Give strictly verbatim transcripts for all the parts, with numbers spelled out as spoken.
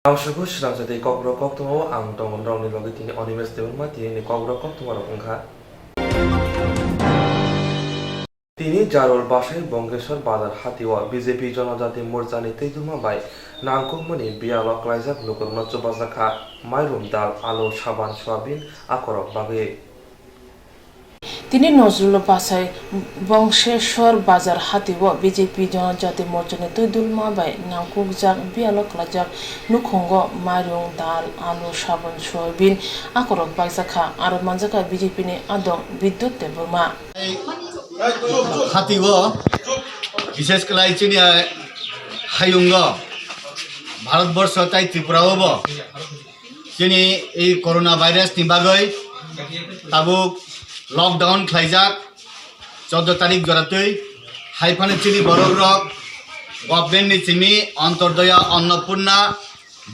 Ang sugu srang jatwi kokrok koktwma o ang tongo norokni logi tini Animesh Debbarma tini ni kokrok koktwma rok wngkha. Tini Jarul Basai Bongkeswar Bazar Hati o B J P Jonojati Morcha ni twi duma bai nangkukmani biyalo klaijak lukurokno chubajak kha mairum, dal, alu, saban, soyabin akorok bagwi. Tini Nojrul Basai Bongkeswar Bazar Hati o B J P Jonojati Morcha ni twi duma bai nangkukjak biyalo klaijak nukhungo mairum, dal, alu, saban, soyabin akorok baijak kha. Aro manjak kha B J P ni adong Bidyut Debbarma. Hati o, bishesh khlai chini hayung o, Bharat borsho tai Tripura o bo chini ei corona virus ni bagwi tabuk lockdown khlaijak, chordo tarik jora twi. Hai phano chini borok rok government ni simi Antyodaya, Annapurna,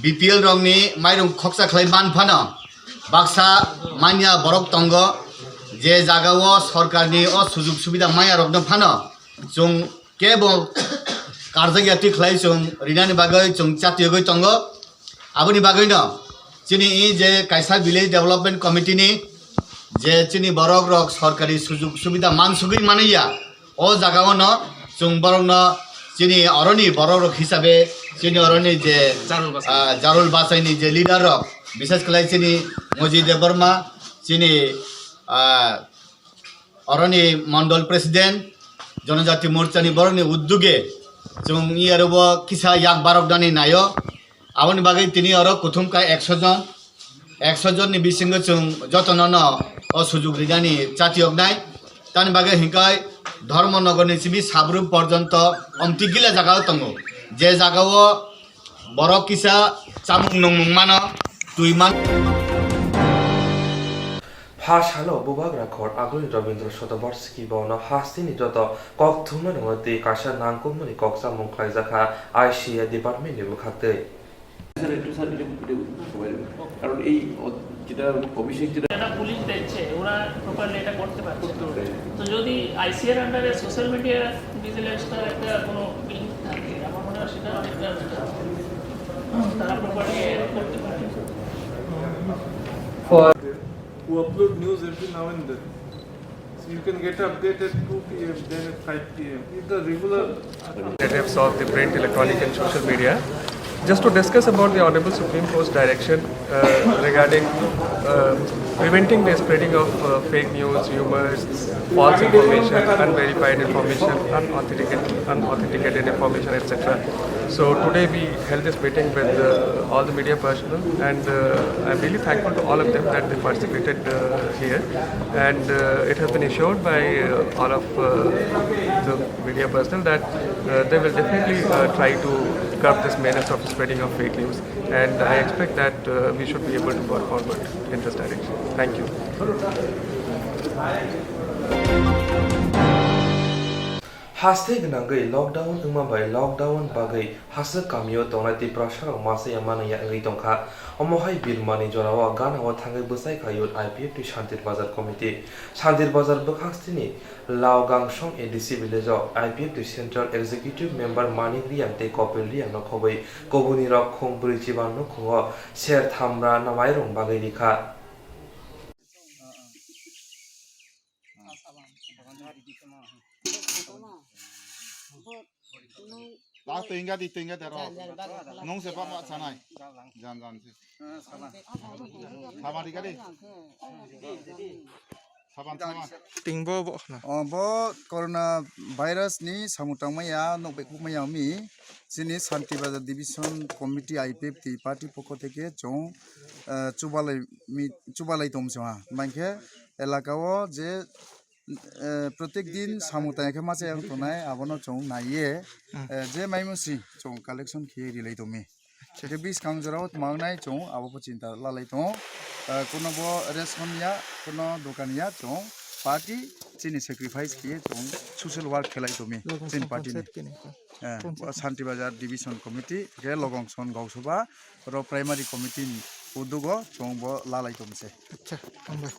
B P L rokni mairum khoksa khlai man phano baksa manya borok tongo, je jaga o sorkarni o sujug subida manya rokno phano chwng kebo karjak ya twi khlai chwng rinani bagwi chwng chatiyogwi tongo. Aboni bagwino chini i je kaisa village development committee ni je chini borok rok sorkari sujug subida mansugwi manliya, o jaga o no chwng borok no chini oroni borok rok hisabe chini oroni je Jarul Basai. Ah, Jarul Basai ni je leader rok, bishesh khlai chini Moji Debbarma, chini, ah, oroni mondol president, Jonojati Morcha ni borok ni udduge chwng i aro bo kisa yak barok dani naio. Aboni bagwi tini oro kuthum kha ekso jon, ekso jon ni bisingo chwng jotono no o sujug rinani chatiyoknai. Tani bagwi hinkhai Dharmanagar ni simi Sabrum porjonto omti gila jaga o tongo, je jaga o borok kisa chamung nungmung mano, twi man. Pha salo Bubagra Khor Aguli Rabindra Shatabarshiki bono hasteni joto kok thumna nungwi twi kaisa nangkukmani kok chamung khlaijak kha I C A department ni bwkhaktwi. Sir, একটু স্যার, এটা, এটা সবাই দেবে। কারণ এই অ-, যেটা অভিষেক যেটা একটা পুলিশ দেখছে, ওরা প্রপারলি এটা করতে পারছে না। তো যদি আইসিআর আন্ডারে সোশ্যাল মিডিয়া ভিজিলেন্সটার একটা কোনো লিংক থাকে, আমার মনে হয় সেটা অনেকটা তারা প্রপারলি করতে পারে। For who upload news every now and then. So you can get update at two P M, then at five P M. If the regular Representatives of the print, electronic and social media, just to discuss about the Honorable Supreme Court's direction, uh, regarding, uh, preventing the spreading of, uh, fake news, rumors, false information, unverified information, unauthenticated, unauthenticated information, et cetera. So today we held this meeting with, uh, all the media personnel, and, uh, I'm really thankful to all of them that they participated, uh, here. And, uh, it has been assured by, uh, all of, uh, the media personnel that, uh, they will definitely, uh, try to curb this menace of spreading of fake news. And I expect that, uh, we should be able to go forward in this direction. Thank you. Haste gwnangwi lockdown wngma bai lockdown bagwi haswk kamio tongnai Tiprasarok masa ya manwi ya wngwi tongkha. Omo hai birmani jorao ganao thangwi bwsai kha youth I P F T Shantir Bazar Committee. Shantir Bazar bwkhak sini Laogangsong A D C village o I P F T Central Executive Member Manik Riang tei Kopil Riang no khobwi kubuni rok khung brwi chiba nukhungo ser tham ra na mairung bagwi rikha. Lak twi wngya di, twi wngya di aro. Nwng se bama chanai. Jan jan se. Saban rikha di. Saban, saban. Tingbo bo khna. O, bo corona virus ni samung tangmaya, nok bai kukmaya mi. Chini Shanti Bazar Division Committee I P F T party pokho theke chwng, eh, chubalai mi, chubalai tong chwng ha. Mankhe elaka o je, eh, protek din samung tang khe masa yang tongnai, abono chwng naiye, Hmm. eh, je maimusi chwng collection khe rilai tongmi. Acha. Je biskang jorao tmangnai chwng abo bo chinta lalai tongo. Eh, kuno bo ration ya, kuno dokan ya chwng party chini sacrifice khe chwng social work khelai tongmi Logong chini Song party ni. Concept kini ko. Eh, Concept. Shanti Bazar Division Committee, khe Logong Son Gausubha, ro Primary Committee ni udugo chwng bo lalai tongse. Acha, hambai.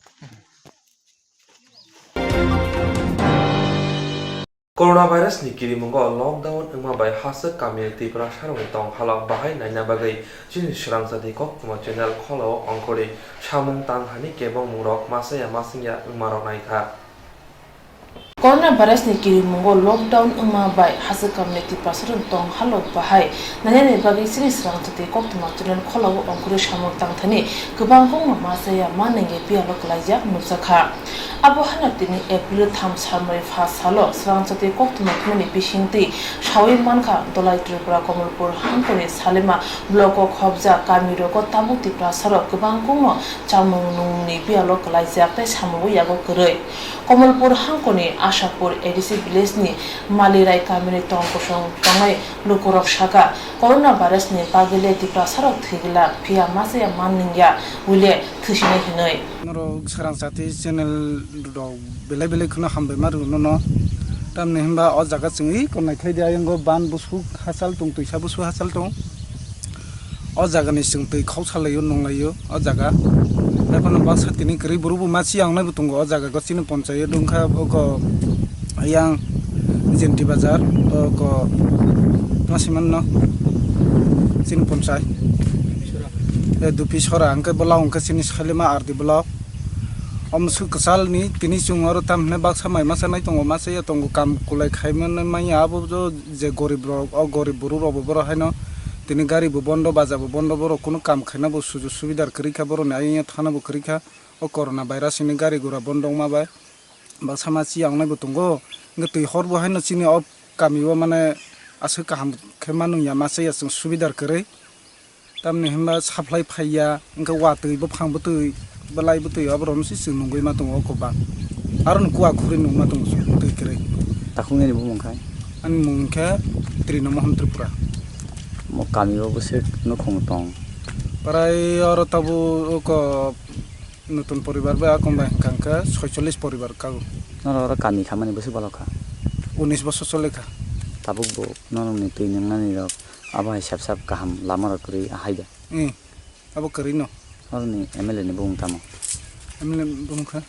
Coronavirus ni kirimungo lockdown wngma bai haswk kamini Tiprasarokni tong halok bahai naina bagwi chini swrangchati koktwma channel kholo o ongkhorwi samung tang thani kebengmungrok masaya masingya wngmarok naikha. Coronavirus ni kirimungo lockdown wngma bai haswk kamini Tiprasarokni tong halok bahai nainani bagwi chini swrangchati koktwma channel kholo o ongkhorwi samung tang thani kwbang kokno masaya manwngya biyalo kwlaijak nukjakha. Abo haino tini April tham salmari pha salo swrangchati koktwma thumani bisingtwi sawi mankha Dolai Tripura Komolpur hangkoni Salema block o khobjak kamirogo tabuk Tiprasarok kwbang kokno chamung nungni biyalo kwlaijak tei samungo yago kwrwi. Komolpur hangkoni Ashapur A D C village ni Malirai kamini tong kosong tongnai lukurok saka, Coronavirus ni bagwi le Tiprasarok thwi glak, phiya masaya manwngya, wile thwisinai hinwi. Norok swrangchati channel rok belai belai kheno hambai ma rw nono. Tamni hinba o jaga chwngwi kon naithai di, ayang o ban bwswk hachal tong, twisa bwswk hachal tong. O jaga ni chwng twi khok salaio, nunglaio o jaga. Tei phano baksa tini kwrwi bwrwi bo ma chiyang nai bo tongo o jaga o, chini ponchayat wngkha oko yang Jenti Bazar, oko tma se manno chini ponchai. E Dupi Sora hwnkhe bwlao hwnkhe chini Salima R D block. O mwswk kwchalni tini chwng oro tam hinwi baksa mai masa nai tongo, masa ya tongo, kam kulai khai manya abo jo je gorib rok, o gorib buru rok bo boro haino tini gari bo bondo, baja bo bondo, borok kunu kam khaina bo sujug subidar kwrwi kha, boroni ayang thana bo kwrwi kha. O corona virus ni gari gura bondo wngma bai baksa ma chiyang nai bo tongo, hwnkhe twi hor bo haino chini o kami o mane aswk kaham khe manung ya, masa ya chwng subidar kwrwi. Tamni hinba supply phaiya, hwnkhe watwi, buphang bwtwi, bwlai bwtwi, aborokno se chwng nungwi ma tongo o kwbang. Aroni kua khurui nungma tongo chwng twi kwrwi. Takhuknini bumung khai? Ani mung khe Trino Mohon Tripura. Mo kami o bwswk nukhung tong? Prai oro tabuk oko notun poribar bai akon bai hwnkha hwnkhe soicholish poribar kago. Norok oro kami khamani bwswk balo kha? Unis bosor chole kha. Tabuk bo norokni twi nungnani rok abo hai sep sep kaham lama rok kwrwi ahai da? Ee, abo kwrwi no. Oroni M L A ni bumung tamo? M L A ni bumung kha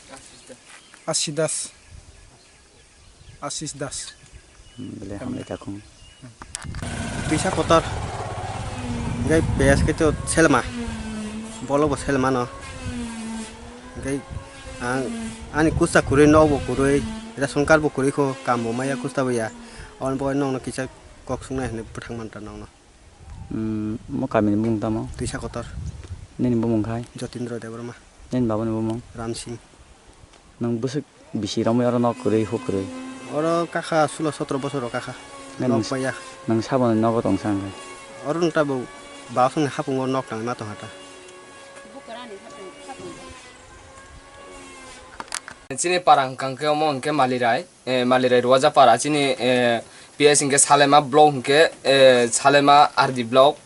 Ashi Das. Asis Das. Hmm, bele hambai takhung. Twisa kotor. Gai peyas khe to selma. Bolo bo selma no. Gai ang ani kusa kwrwi, nok bo kwrwi, ration card bo kwrwi kho, kam bo maya kusa bo ya. On bo nong no kisa kok sungnai hwnwi bwthang mantra nong no. Hmm, mo kami ni bumung tamo? Twisa kotor. Nini bumung khai? Jotindra Debbarma. Nini baba ni bumung? Ram Singh. Nwng bwswk bisi romwi oro nok kwrwi huk kwrwi? Oro kakha sulo sotro bosor rok kakha. Nang Nok s-, paiya. Nwng saboni nogo tongsa hwnkhe? Oro nwng tabuk basongni hapungo nok tangwi ma tongkha ta. Chini para hwnkha hwnkhe omo hwnkhe Malirai, eh, Malirai Ruwaja para chini, eh, P S hwnkhe Salema block hwnkhe, eh, Salema R D block.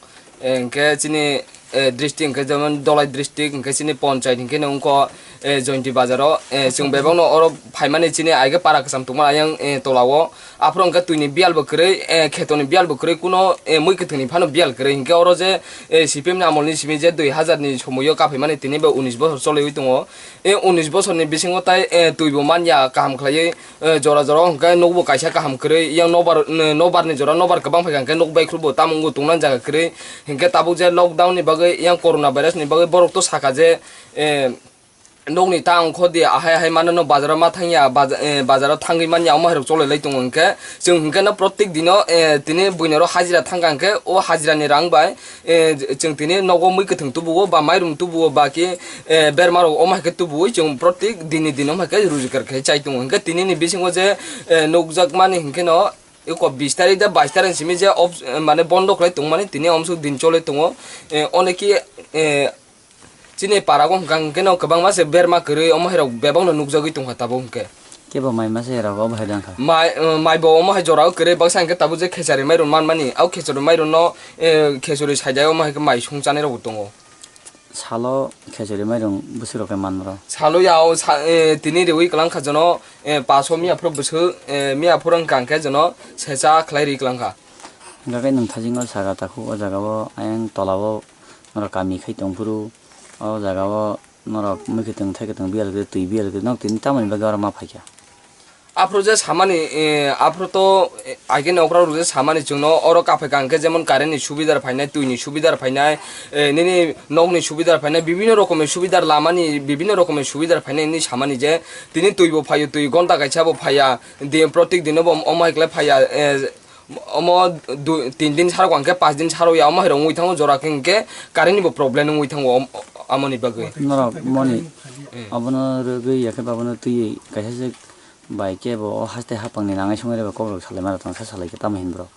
Eh, hwnkhe chini, eh, district hwnkhe jemon Dolai district hwnkhe chini ponchayat hwnkhe no wngkho, eh, Jointi Bazar o, eh, chwng bebak no oro phaimani chini aige para kwcham tongma ayang, eh, tola o. Aphuru hwnkhe twi ni biyal bo kwrwi, eh, kheto ni biyal bo kwrwi, kuno, eh, mui kwthwng ni phano biyal kwrwi. Hwnkhe oro je, eh, C P M ni amol ni simi je dui hazar ni somoi o kaphaimani tini bo unis bosor choliwi tongo. Eh, unis bosor ni bisingo tai, eh, twi bo manya kaham khlaiwi. Eh, jora jora o hwnkhe nokbo kaisa kaham kwrwi, yang nokbar, eh, nokbar ni jora nokbar kwbang phaikha hwnkhe nok baikhwrwbo tamo wngwi tongna jaga kwrwi. Hinkhe tabuk je lockdown ni bagwi, yang corona virus ni bagwi borok to sakha je, eh, nokni ta ongkho di ahai ahai mano no bazaro ma thangya, baja-, eh, bazaro thangwi manya omo hairok cholai lai tongo hinkhe. Chwng hinkhe no protek dino, eh, tini buino ro hajira thangkha hinkhe o hajira ni rang bai, eh, chwng tini nogo mui kwthwng tubuo ba mairum tubuo ba ki, eh, berma rok omo hai khe tubuwi chwng protek din ni din omo hai khe rojgar khe chai tongo. Hinkhe tini ni bisingo je, eh, nukjak mani hinkhe no eko bis tarik da bais tarik simi je op-, eh, mane bondo khlai tongmani tini omsuk din chole tongo. Eh, oneki, eh, chini para o hwnkha hinkhe no kwbangma se berma kwrwi omo hai rok bebak no nukjagwi tongkha tabuk hinkhe. Kebo mai masa rok obo hai dang kha. Mai, eh, mai bo omo hai jora o kwrwi baksa hinkhe tabuk je khechari mairum manmani, au khechari mairum no, eh, khechari saidai omo hai khe mai sung chanai rok bo tongo. Salo khechari mairum bwswk rok khe manro? Salo ya o sa-, eh, tini riwi kwlang kha jono, eh, paso miya phuru bwswk, eh, miya phuru wngkha hinkhe jono secha khlai ri kwlang kha. Hwnkha khe nwng thajingo saka takhuk o jaga o ayang tola o norok kami khai tong phuru o jaga o norok mui kwthwng thai kwthwng biyal kwrwi twi biyal kwrwi nok tini tamoni bagwi oro ma phaikha? Aphuru je samani, eh, aphuru to, eh, aigene okrao rok je samani chwngno oro kaphai ka hwnkhe jemon current ni subidar phainai, twi ni subidar phainai, eh, nini nok ni subidar phainai, bibinno rokomni subidar lamani, bibinno rokomni subidar phainai hinwi samani je tini twi bo phaio, twi gonta kaisa bo phaiya, di-, protik dino bo omo hai khlai phaiya, eh, omo du-, tin din sarok hwnkhe paanch din sarok ya, omo hai rok wngwi thango, jora khe hwnkhe current ni bo problem wngwi thango, om-, amoni bagwi. Norok moni abono rwgwi ya khe abono twiwi kaisa se bai khe bo o haste hapang ni nangai songwi rw kok rok salai ma rw tong sa salai khe tamo hin bro.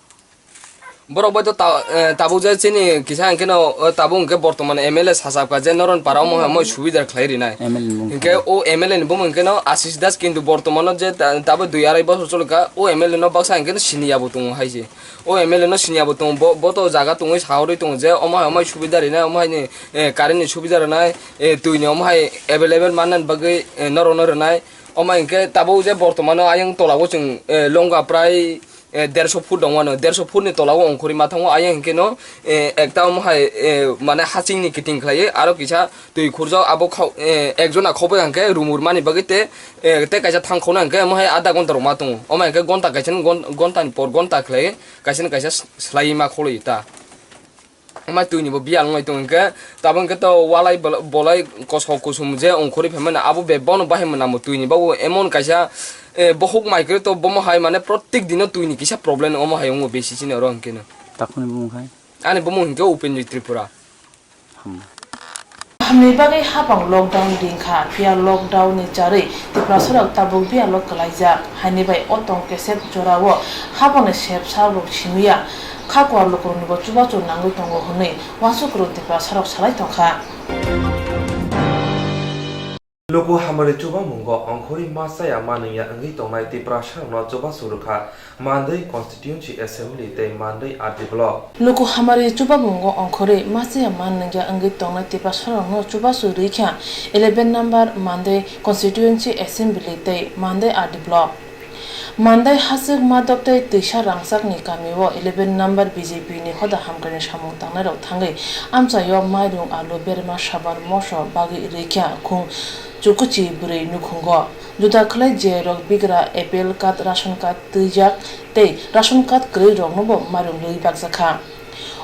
Borok bai to ta-, eh, tabuk je chini kisa hwnkhe no, o tabuk hwnkhe bortoman M L A sachapkha je Noron para omo hai omo subidar khlai rinai. M L A ni bumung Hwnkhe khe o M L A ni bumung hwnkhe no Ashish Das, kintu bortomano je ta-, tabuk dui arai bosor choli kha, o M L A no baksa hwnkhe no siniya bo tongo hai se. O M L A no siniya bo tongo, bo, bo to jaga tongwi sahorwi tongo je omo hai omo hai subida rinai, omo hai ni, eh, current ni subida rinai, eh, twi ni omo hai available manna ni bagwi, eh, norok no rinai. Omo hai hwnkhe tabuk je bortomano ayang tola o chwng, eh, longga prai, eh, derso foot dong mano, derso foot ni tola o ongkhorwi ma thango, ayang hwnkhe no, eh, ekta omo hai, eh, mane haching ni kiting khlaiwi aro kisa twi khurjak abo khao-, eh, ekjona khoboi hwnkhe rumur mani bagwi te, eh, tei kaisa thang khona hwnkhe omo hai adha gonta rok ma tongo. Omo hai hwnkhe gonta kaisa ni gon-, gonta ni por gonta khlai kaisa ni kaisa s-, slaiwi ma kholo ta. Omo hai twi ni bo biyal wngwi tongo hwnkhe, tabuk hwnkhe to walai bol-, bolai kosok kusum je ongkhorwi phaimani abo be bono bahai mwnamo twi ni bo emon kaisa, eh, bohuk mai kwrwi to bomo hai mane protek dino twi ni kisa problem omo hai wngo besi chini oro hwnkhe no. Takhuni bumung hai? Ani bumung hwnkhe Upenjit Tripura. Hambai. Hamni bagwi hapang lockdown dingkha, phiya lockdown ni charwi Tiprasarok tabuk biyalo kwlaijak, haini bai o tong kesep jorao hapangni sep sarok simiya kha kuar lukuroknibo chubachu nangwi tongo hwnwi uansuk kwrwng Tiprasarok salai tongkha. Luku hamari chubamungo ongkhorwi ma chaya ma nungya wngwi tongnai Tiprasarokno chubachu rwkha Mandwi Constituency Assembly tei Mandwi R D Block. Luku hamari chubamungo ongkhorwi ma chaya ma nungya wngwi tongnai Tiprasarokno chubachu rwikha eleven number Mandwi Constituency Assembly tei Mandwi R D Block. Mandai hasik Madop tei Twisa Rangchakni kamio eleven number B J P ni hoda hamkrai ni samung tangnairok thangwi amchaio mairung, alu, berma, sabar, moso bagwi rwikha khung chukuchi bwrwi nukhungo. Juda khlai je rok bigra A P L card, ration card twijak tei ration card kwrwi roknobo mairung rwwi bakjakha.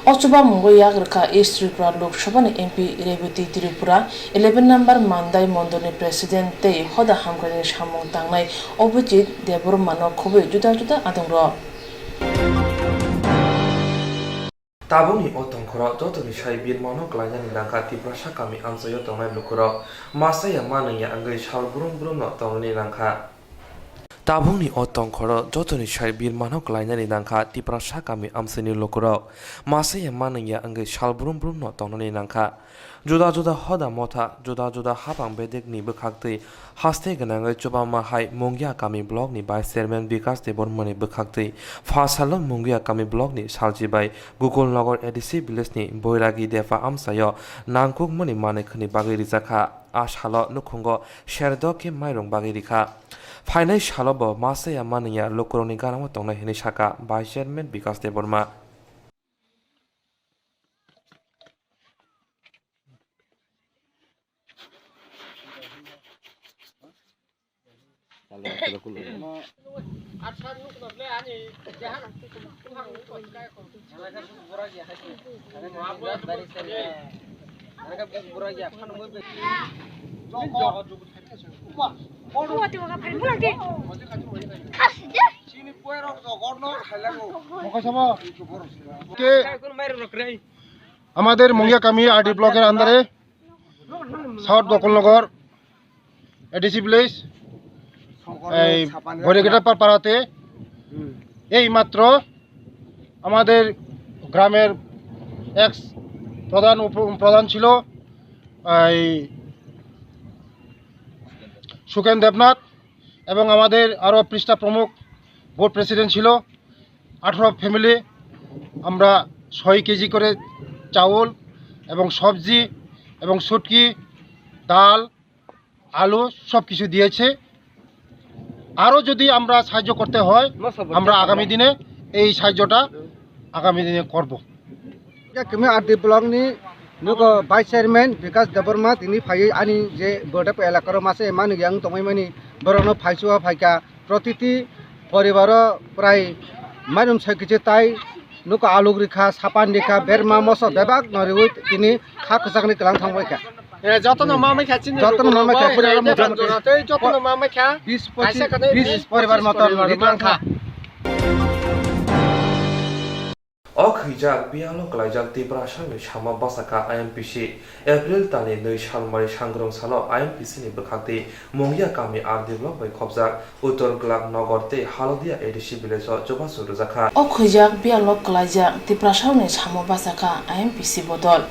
O chubamungo yak rwkha East Tripura Lok Sabhani M P Rebati Tripura, eleven number Mandai Mondolni President tei hoda hamkrai ni samung tangnai Abhijit Debbarmano khobwi juda juda adongrok. Tabukni o tongkhoro jotoni sai birmano klainani nangkha Tiprasa kami amchaio tongnai lukurok. Ma chaya ma nungya wngwi sal brum brumno tongnani nangkha. Tabukni o tongkhoro jotoni sai birmano klainani nangkha Tiprasa kami amchaini lukurok. Ma chaya ma nungya wngwi sal brum brumno tongnani nangkha. Juda juda hoda motha, juda juda hapang bedekni bwkhaktwi haste gwnangwi chubama hai Mungia kami blockni Vice Chairman Bikas Debbarmani bwkhaktwi pha salo Mungia kami blockni salchi bai Gokulnagar A D C village-ni Boiragi Depa amchaio nangkukmani manwi khwni bagwi rijakha. A salo nukhungo serdok khe mairung bagwi rikha. Phainai salo bo ma chaya ma nungya lukurokni ganao tongnai hwnwi sakha Vice Chairman Bikas Debbarma. কে আমাদের মুঙ্গিয়া কামি আরডি ব্লকের আন্ডারে সাউথ Gokulnagar ADC village, এই ভৈরগেটা পা-, পাড়াতে এই মাত্র আমাদের গ্রামের এক্স প্রধান উপ-, প্রধান ছিল এই সুখেন দেবনাথ এবং আমাদের আরও পৃষ্ঠা প্রমুখ বোর্ড প্রেসিডেন্ট ছিল। আঠারো ফ্যামিলি আমরা ছয় কেজি করে চাউল এবং সবজি এবং শুটকি, ডাল, আলু সব কিছু দিয়েছে। আরও যদি আমরা সাহায্য করতে হয়, আমরা আগামী দিনে এই সাহায্যটা আগামী দিনে করব। Kami R D block ni nugo vice chairman Bikas Debbarma tini phaiwi ani je Bodepa elakaro masa emani yang tongmani borokno phaichua phaikha. Protiti poribaro prai mairum soi kichi tai nuko aluk rikha, sapan rikha, berma moso bebak no riwi tini kha kwchangni kwlang thangbai kha. Eh, jotono ma mai kha chini jotono ma mai kha, rukuni pura rok motamoti jotono tei jotono ma mai kha. Bis pochis, kaisa khanai bis bis poribar pochis motom poribar riklang kha. O khwijak biyalo kwlaijak Tiprasani sama bwsakha I M P C. April talni nwi salmari sangrong salo I M P C ni bwkhaktwi Mungia kami R D block bai khopjak Uttor Glak Nogor tei Halodia A D C village o chubachu rwjakha. O khwijak biyalo kwlaijak Tiprasani sama bwsakha I M P C bodol.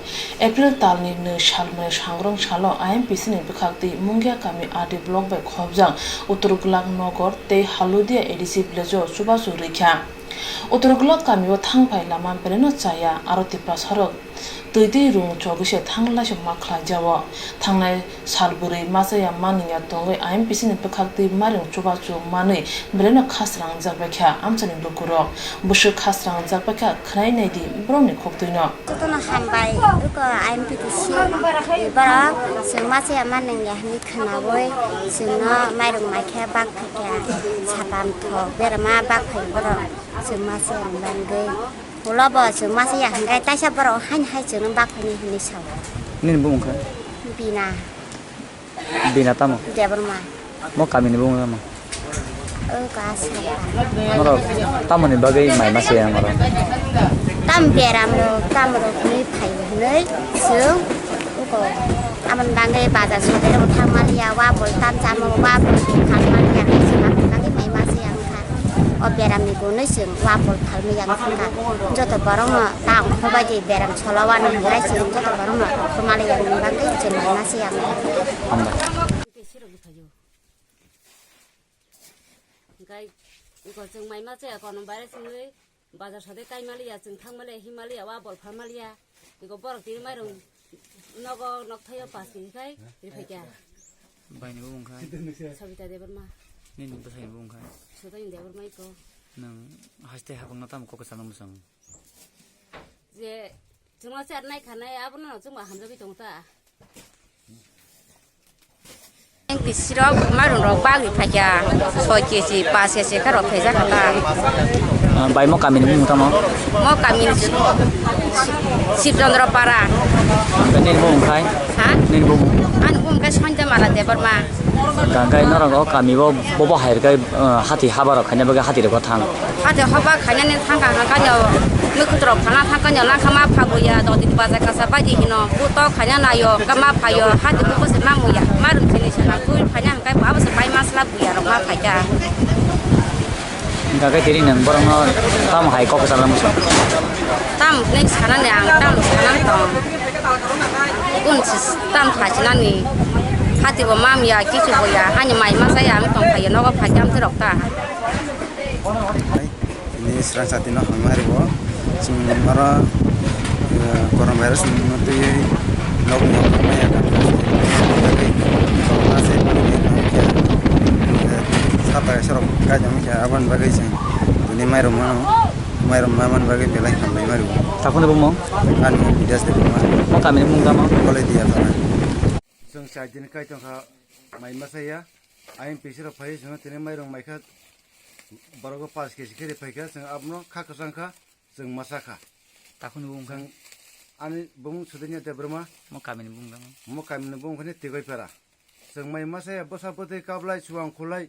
April talni nwi salmari sangrong salo I M P C ni bwkhaktwi Mungia kami R D block bai khopjak Uttor Glak Nogor tei Halodia A D C village o chubachu rwkha. Uttor Glak kamio thangphai lama beleno chaya, aro Tiprasarok twi tei rung chogwi se thanglaisuk ma khlai jao. Thangnai sal bwrwi machaya manwngya tongwi I M P C ni bwkhaktwi mairung chubachu manwi beleno khasrangjak baikha amchaini lukurok. Bwswk khasrangjak baikha khwnai naidi borokni khuktwino. Jotono hambai, eko I M P T C borok chwng machaya manwngya hinwi khwnaui chwngno mairung maikhe bak phaikha, sapan thok berama bak phai borok. Chwng masa yang bangwi. Ulo bo chwng masa ya hwnkhe taisa borok haino hai chwngno bak phaini hinwi sao. Nini bumung kha? Bina. Bina tamo? Debbarma. Mo kamini bumung tamo? O ka sa. Norok tamoni bagwi mai masa yang oro? Tam beram rok, tam rok ni phai hwnwi chwng uko amon bangwi bazar sodero thangmaliya, wa bol tam chamo, wa bol khalmaliya, chwng amon bangwi mai masa yang kha. O beramni gunwi chwng wa bol phalmaya wngkha. Joto borokno ta ongkhorbai di, beram solo wano hwnkhai chwng joto borokno ongkhormaliya wngwi bagwi chwng mai masa yang. Hambai. Hwnkhe eko chwng mai masa ya kono baire chwngwi bazar sade kaimaliya, chwng thangmaliya, himaliya, wa bol phalmaliya. Eko borok tini mairung nogo nokthaio pachi khai riphaikha. Baini bo wngkha? Sabita Debbarma. Nini bwsaini bo wngkha? Sudai Debbarma iko. Nwng haste habangno tamo kok kwchangno mwchang? Je chwngno cher nai khanai abono chwngba hamjagwi tongo ta. Ang pisirok marung rok bagwi phaikha, soi kg, pas kg khe rok phaijak kha ta. Ah, bai mo kamini bumung tamo? Mo kamini Sibchandra Para. Nini bumung khai? Ha? Nini bumung? Ani bumung khai Sanjay Mala Debbarma. Hwnkhe norok o kami o bobo hai rwkhe, ah, hati haba rok khaina bagwi hati rok thang. Hati haba khainani thangkha hwnkhe no mwkhwtrok thana thangkha no langkha ma phabuya dodi baja kasa baidi hino buto khaina nayo kama phayo hati buko se mamuya marum chini sana tui khaina hwnkhe abo se bai masla buya rok ma phaikha. Hwnkhe tini nwng borokno tamo hai kok kwchangno muchung? Tamo hwnwi sanani ang tamo sanani tong. Kun tam thachinani hati bo mam ya kichu bo ya hani mai ma saya ang tong phaiya nogo phaikhe amtwi rok ta. Ini serang sati no hamari bo chwng mara, eh, corona virus no twi nok nok ma ya ka. Sata serok kai jam khe abon bagwi chwng tini mairum mano. Mairum ma man bagwi belai hambai mairum. Takhwni bumung? Ani Bidas Debbarma. Mo kamini bumung tamo? Kolai dia para. Chwng chai din kai tongkha mai masa ya. Ayang pisiro phai chwng tini mairum maikha. Borogo pas kg khe ri phaikha chwng abono kha kwchang kha chwng masa kha. Takhwni bumung kha? Chwng ani bumung Sudainya Debbarma. Mo kamini bumung tamo? Mo kamini bumung khani Tigoi para. Chwng mai masa ya bwsa bwtwi kablai suang khulai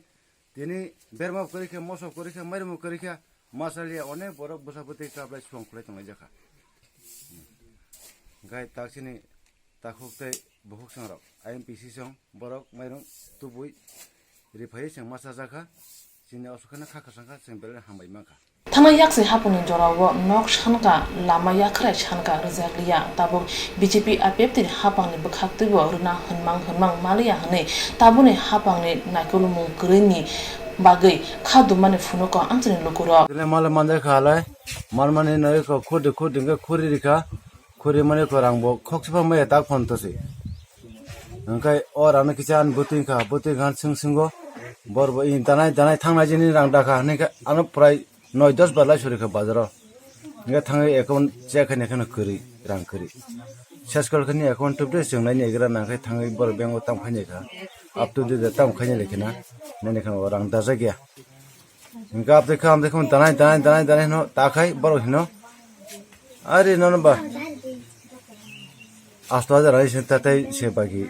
Tini berma kwrwi khe, moso kwrwi khe, mairum kwrwi khe, masaliya onek borok bwsa bwtwi kablai suang khulai tonglaijak kha. Gai taksini takhuk tei bukhuk song rok I M P C song borok mairum tubui riphaiwi chwng masa jak kha, chini aswk kheno kha kwchang kha, chwng belai hambai man kha. Thangna yaksi hapungni jorao nok sanka, lama yakhrai sanka rwjakliya. Tabuk B J P I P F T ni hapangni bwkhaktwibo rwna hwnmang hwnmang maliya hwnwi tabukni hapangni naikolmung kwrwini bagwi kha dumani phunuko amchaini lukurok. Tini mala manjakha alai, manmani nai kho khudi khudi hwnkhe khuri rikha, khuri mani kho rangbo khokchiphang maya tak phone tosi. Hwnkhe o rangno kisa ani bwtwi kha, bwtwi kha swng swngbo borbo i danai danai thangnai jini rang dakha hwnkhe ano prai noi dos bar lai sori kha bazaro. Hingke thangwi account check khaina kheno kwrwi, rang kwrwi. Ses kol khani account tubde chwng naini egra nangkhe thangwi borok bank o tamo khaina kha. Up to date tam khaina lekhe na. Nini khana rang dajak ya. Hingke up to kham de kham danai, danai, danai, danai no ta khai borok hino. Ari nono ba. Asto hajar ani sen tatai se bagi.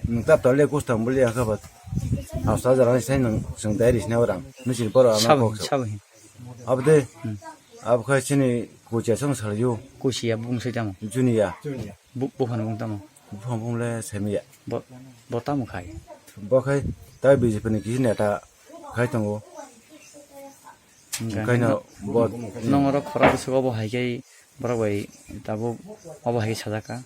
Nwng ta tole kustam buli akha ba. Asto hajar ani sen nwng seng dai ris na orang. Nusin poro ama Sabo kok hin, sabo hin. Abde. Hmm. Abkha chini kuchia song sar yu. Kuchia bung se tamo. Junia. Bu-, buphang bung tamo. Buphang bung le semia. Bo, bo tamo khai. Bo khai ta B J P ni kisi neta khai tongo. Hingkhe Kaino bo nong oro khorok bwswk obo hai khe borok bai tabuk obo hai khe sajak kha.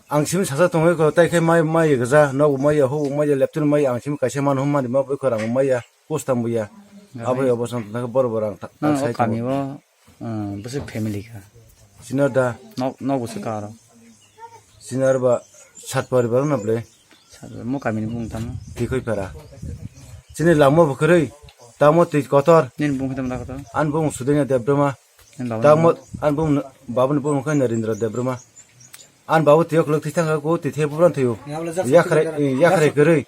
Ang simi sajak tongwi kho, tai khe mai, mai gajak, nogo mai ya, hugo mai ya, leptun mai ya, ang simi kaisa manu hum mani ma bwkha rang mai ya, kustam bo ya. Abo ya obo sang tongkha borok borok ang ta-, Nang o sai kami tongo. O, uh, bwswk family kha? Sino da. Nok, nok bwswk kha aro? Sino arba sat poribar na ble. Sat, mo kami ni bung tamo? Tikoi para. Sini lama bo kwrwi, tamo twi kotor. Nini bung tamo da kotor? An bung Sudenya Debbarma. Nini baba ni Tamo bung? An bung, babuni bung khe Narendra Debbarma. An babu tiyok lok tithang ko tithe bubran thayo. Yakhre, yakhre kwrwi.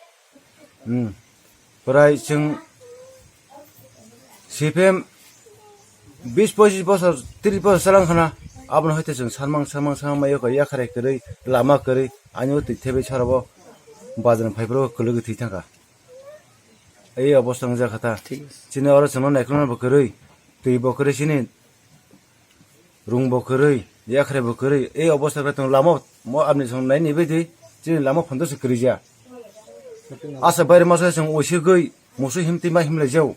Hmm. Prai chwng C P M bis pochis bosor, tris bosor chalang khana, abono haite chwng samang, samang, samang mayo kha, yakhrai kwrwi, lama kwrwi, ani o twi thebwi sarabo bazar phaiphuru kwlwgwi thwi thangkha. Ei obostha wngjak kha ta. Thik ase. Chini oro chwngno naikolma bo kwrwi, twi bo kwrwi chini. Rung bo kwrwi, yakhre bo kwrwi, ei obostha khe tong lama mo abni song nai ni bidi, chini lama phondo se kwrwi ja. Asa baire masa song oisigwi, musu himti ma himlai jau.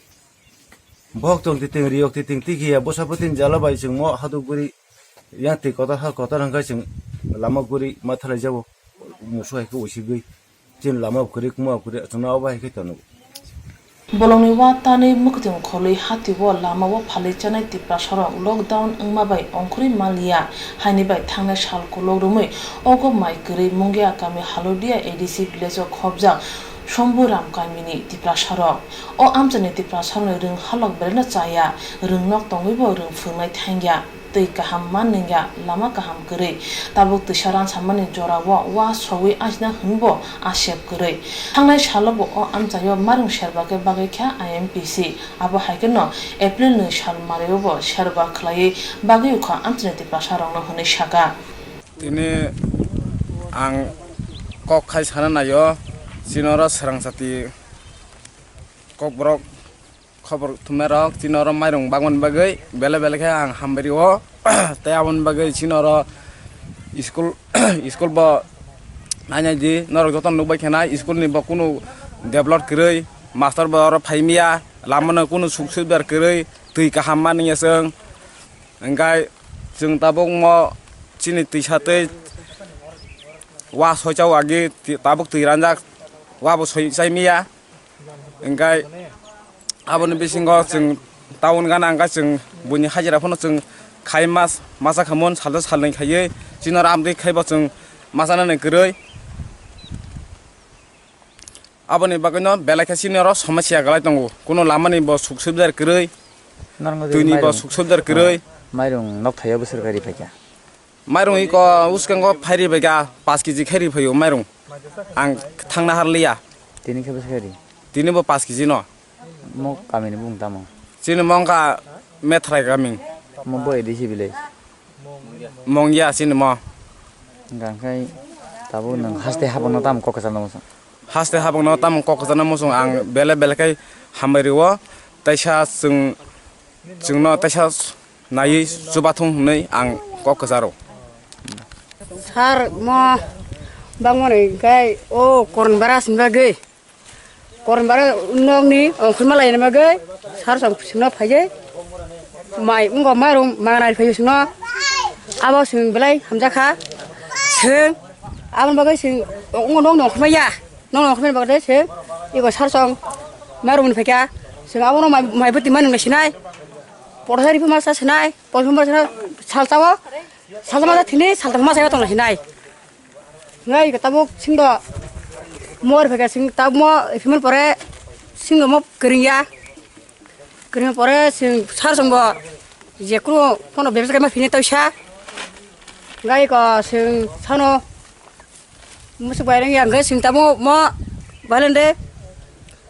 Bohok tong titing, riyok titing, tikhiya, bwsa bwtwini jala bai chwng mo haduk guri, yang twi kotor ha kotor hwnkhe chwng lama guri ma thalai jabo, musu hai khe oisigwi. Chini lama kwrwi, kwma kwrwi, chwngno abo hai khe tongo. Bolongni wa tanwi mwkhwtwng kholwi hati o lama o phalwi chanai Tiprasarok lockdown wngma bai ongkhorwi manliya haini bai thangnai sal kolok romwi ogo mai kwrwi Mungia kami Halodia A D C village o khobjak Somburam kamini Tiprasarok. O amchaini Tiprasarokni rwng halok belai no chaya, rwng nok tongwi bo rwng phwrwngnai thangya. Twi kaham man nungya, lama kaham kwrwi. Tabuk twisa ransamani jorao wa sogwi aisna hwnbo asep kwrwi. Thangnai salobo o amchaio marung serba khe bagwi kha I M P C. Abo hai kheno April nwi sal mario bo serba khlaiwi bagwi ukha amchaini Tiprasarokno hwnwi saka. Tini ang kok khai sana naio, chini oro swrang sati kokborok khobor thumnairok chini oro mairung bagmani bagwi belai belai khe ang hambai rio. Tei aboni bagwi chini oro school, school bo nainai di, norok jotono nukbai khe nai, school ni bo kunu develop kwrwi, master bo oro phai maya, lama no kunu suk subidar kwrwi, twi kaham manliya chwng. Hwnkhe chwng tabuk mo chini twisa twi wa soichao agi, tabuk twi ranjak, wa bo soi chai maya. Hingkhe aboni bisingo chwng town gana hingkhe chwng buini hajira phano chwng khai mas masa khamon salsa salnwi khaiwi chini oro amtwi khaibo chwng masa nani kwrwi. Aboni bagwino belai khe chini oro somosya kwlai tongo, kuno lamani bo suk subidar kwrwi, Norok twini bo mairung, suk subidar kwrwi. Mairung nok thaio bwswk kari phaikha? Mairung iko uskango phairi bai ga paanch kg khairi phaio mairung. Ang thangna harliya. Tini khe bwswk khairi? Tini bo paanch kg no. Mo kamini bung tamo? Chini mo wngkha Methrai kaming. Mo bo A D C village. Mongya chini mo. Hingkha khe tabuk nwng haste habangno tamo kok kwchangno muchung? Haste habangno tamo kok kwchangno muchung ang bele bele khe hambai rio. Taisa chwng, chwngno taisa naiwi chubathung hwnwi ang kok kwcharo. Sir, mo bangmani hwnkhe o Koron bara sini bagwi, Koron bara nokni ongkhorma laina bagwi sir song singno phaiwi mai wngkha, mairung mangnai phaiwi singno, abo sing belai hamjakha. Sing aboni bagwi sing wngkha nokni ongkhorma ya. Nono khmani bagwi se iko sar song mairung ni phaikha. Seng abono mai, mai bwtwi mani wngna sinai. Porsa riphi masa sinai. Porsa masa sinai. Salsa o. Salsa masa thini, salsa masa tongna sinai. Ngai iko tabuk singdo mor phaikha, sing tabuk mo phimani pore singdo mo kwrwngya. Kwrwngya pore sing sar songbo je kunu phano bebsa kaima phini toisa. Ngai iko sing sano Musuk bai rang yang ke sing tamo mo balen de.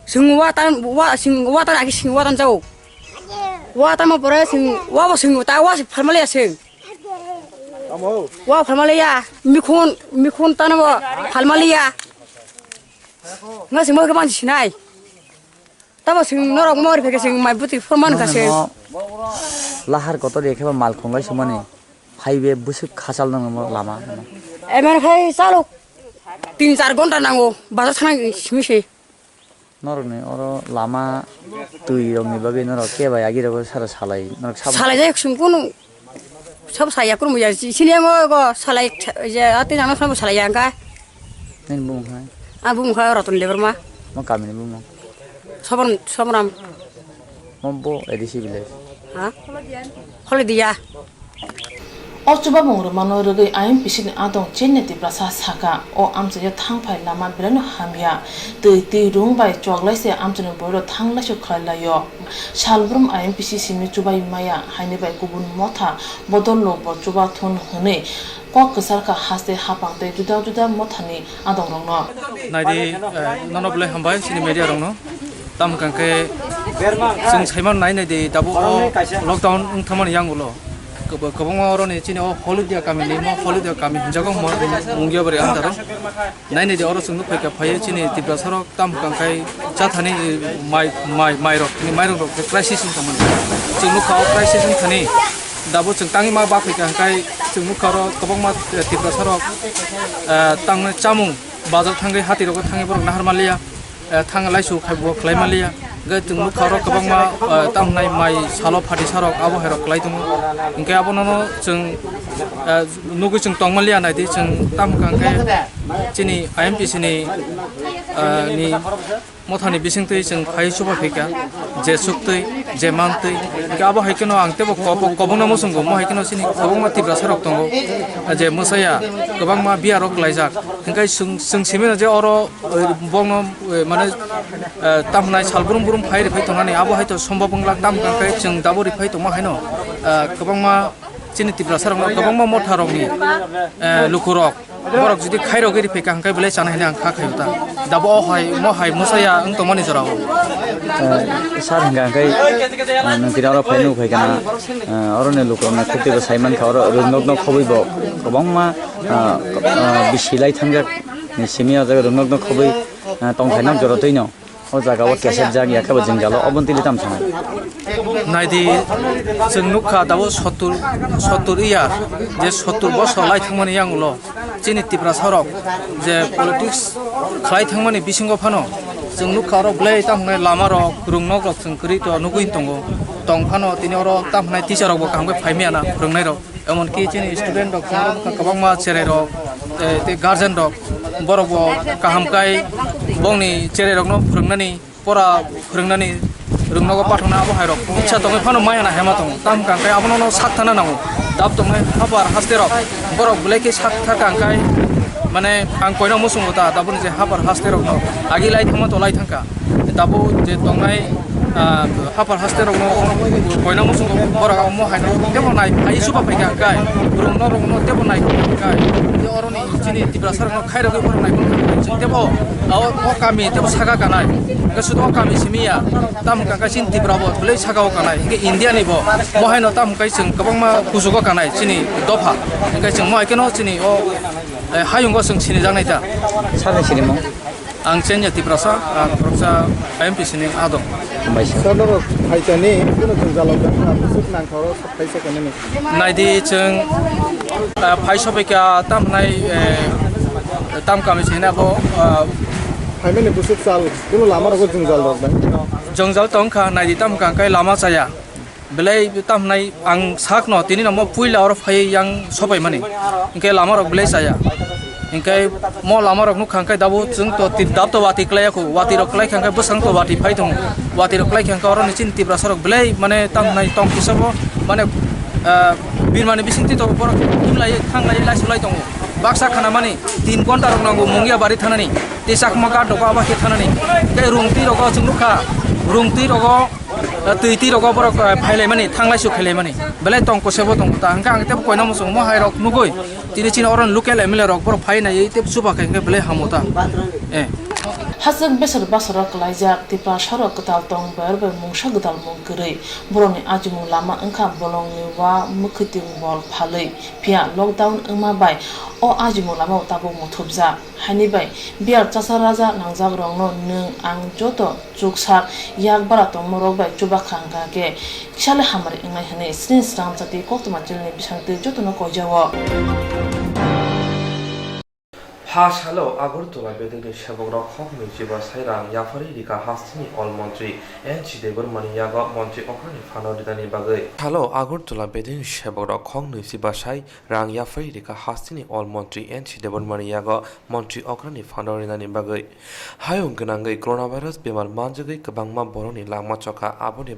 Sing wa tan wa sing wa tan agi sing wa tan jao. Wa tamo pore sing wa bo sing ta wa si phalmali ya sing. Wa phalmali ya mikhun mikhun tan bo phalmali ya. Nga sing mo ke ban sinai. Tamo sing norok mori pheke sing mai buti forman ka sing. Lahar kotor ya khe ba mal khonglai sumani. Phaibe bwswk khachal nang mo lama. Eman khai chalo tin char ghonta nango bazar thana simi se. Norokni oro lama twi rokni bagwi norok keba agi rogo sara salai norok sabo. Salai jai sung kunu sabo saya kunu ya sini mo go salai je ati nang sabo salai ya ka. Nini bumung hai? A bumung hai Ratan Debbarma. Mo kamini bumung? Sobram Sobram. Mo bo A D C village. Ha? Holidiya. O chubamung rwmano rwgwi I M P C ni adong Chenni Tiprasa saka, o amchaio thangphai lama belaino hamya. Twi twi rung bai choklai se amchaini boiro thanglaisu khlai laio. Salbrum I M P C simi chubai maya haini bai kubun motha bodol lobo chuba thun hwnwi kok kwchar kha haste hapang tei juda juda mothani adongrokno. Naidi, eh, nono belai hambai chini media rokno. Tamo hwnkha khe chwng saimano nai naidi tabuk o lockdown wng thangmani yangulo. Kwb-, kwbangma oroni chini o Holidia kami ni mo Holidia kami hinjago mo Mungiabari andaro. Nai naidi oro chwng nukphai kha phaiwi chini Tiprasa rok tamo hwnkha khe chathani mai, mai, mai rok, tini mai rok rok khe crisis wng tongmani. Chwng nukha o crisis wng thani dabo chwng tangwi ma baphai kha hwnkhe chwng nukha oro kwbangma Tiprasa rok, eh, tangmani chamung bazar thangwi hati rogo thangwi borok nahar manliya. Eh, thang laisu khai bo khlai manliya. Hwnkhe chwng nukha oro kwbangma, eh, tamo hwnai mai salo phatisarok abo hairok khlai tongo. Hwnkhe abono chwng, eh, nugwi chwng tong manliya naidi chwng tamo hwnkha hwnkhe chini I M P C ni, eh, ni mothani bisingtwi chwng phai chuba phaikha je suktwi je mantwi. Hwnkhe abo hai kheno ang teibo kobok, kobokno muchungo mo hai kheno chini kwbangma Tiprasarok tongo je mwsaya kwbangma biyarok khlaijak. Hwnkhe chwng, chwng simino je oro Bongno, eh, mane, eh, tamhnai sal brum brum phai rwphai tongnani, abo hai to sombab wng lak, tam hwnkha khe chwng dabo rwphai tongma haino, eh, kwbangma chini Tiprasa rokno kwbangma motha rokni, eh, lukurok borok jodi khairok rwphai kha hwnkhe belai chana hinwi ang kha khaio ta. Dabo o hai, mo hai mwsaya wng tongmani jorao. Eh, sir hwnkha hwnkhe, eh, nwng tini oro phai nukphai kana, eh, oroni lukurokno khukti bo sai mankha, oro rwngnokno khobwi bo kwbangma, eh, eh, bisi lai thangjak. Ni simi o jaga rwngnokno khobwi, ah, tongthai nok jora twi no. O jaga o kesep jak ya khe bo jwngjalo, obo twi tam sana. Naidi, chwng nukha dabo sottur, sottur iya, je sottur bosor lai thangmani yang ulo chini Tiprasa rok je politics khlai thangmani bisingo phano chwng nukha oro belai tam hwnai lama rok, rwngnok rok chwng kwrwi to nugwi tongo. Tong phano tini oro tam hwnai teacher rok bo kaham khe phai maya na phwrwngnai rok. Emonki chini student rok kwbangma cherai rok, eh, tei guardian rok, borok bo kaham kai bongni cherai rokno phwrwngnani, pora phwrwngnani, rwngnogo pathakna abo hai rok icha tongwi phano maya na hema tongo. Tam hwnkha khe abono no sak thana nango. Dab tongnai hapar haste rok, borok belai khe sak thaka hwnkhe mane ang koina muchungo ta, taboni je hapar haste rokno agi lai thangma to lai thangkha. Tabuk je tongnai, ah, hapar haste rokno koina muchungo borok omo haino tebo nai phai suba phaikha hwnkhe, borokno rokno tebo nai phai hwnkhe, je oroni chini Tiprasa rokno khairogwi borok nai phai hwnkhe, tebo o, o kami tebo saka kanai, hwnkhe sudo o kami simi ya, tamo hwnkha khe chini Tripura bo belai saka o kanai, hwnkhe India ni bo, bo haino tamo hwnkhe chwng kwbangma kuchugo kanai chini dopha, hwnkhe chwng mo hai kheno chini o, eh, hayungo chwng sinijaknai ta. Sani sinimung? Ang Chenya Tiprasa, ang khoroksa I M P C ni adong. Hambai sir. Sir, norok phaisani, kuno jwngjalo bwkha, bwswk nangkha oro sok phaisa kanini. Naidi chwng, ah, phai sopaikha tam hwnai, eh, tam kami sini abo, ah, phaimani bwswk sal, kuno lama rogo jwngjal rok bai? Jwngjal tongkha, naidi tam hwnkha hwnkhe lama chaya. Belai tamo hwnai ang sakno tini no mo puila oro phai yang sopaimani. Hinkhe lama rok belai chaya. Hinkhe mo lama rok nukha hinkhe dabo chwng to ti-, dab to wati klai yakho. Wati rok klai kha hinkhe bwsang to wati phai tongo. Wati rok klai kha hinkhe oro ni chini Tiprasa rok belai mane tamo hwnai tong kisa bo mane, ah, birmani bising twi to borok himlai thanglai lai sulai tongo. Baksa khana mani tin ghonta rok nango Mungia bari thanani. Tei Chakma ghat rok abo khe thanani. Tei rungtwi rok chwng nukha. Rungtwi rok Twi twi rogo borok, eh, phailaimani, thanglai su khailaimani. Belai tong kosebo tong ta. Hwnkhe ang tebo koina muchung mo hai rok nugui. Tini chini oro local M L A rok borok phai nai tebo chuba khai hwnkhe belai hamo ta. Eh. Hachwk besar basaro kwlaijak Tiprasarok kwtal tong bai bai mungsa gwdalmung kwrwi. Borokni ajimung lama wngkha bolongni wa mwkhwtwng bol phalwi. Phiya lockdown wngma bai o ajimung lama tabuk muthubjak. Haini bai biyar chasa raja nangjakrokno nwng ang joto chuksak yak bara tongmorok bai chubakha hwnkha khe kisale hamari wngnai hwnwi sring srang jati koktwma chilni bisingtwi jotono koijao. Ha salo Agartala bedekni sebokrok khok nwichiba sai rang yapharwi rikha hasteni ol montri N C Debbarmani yago montri okrani phano rinani bagwi. Salo Agartala bedekni sebokrok khok nwichiba sai rang yapharwi rikha hasteni ol montri N C Debbarmani yago montri okrani phano rinani bagwi. Hayung gwnangwi coronavirus bemar manjagwi kwbangma borokni langma chokha, aboni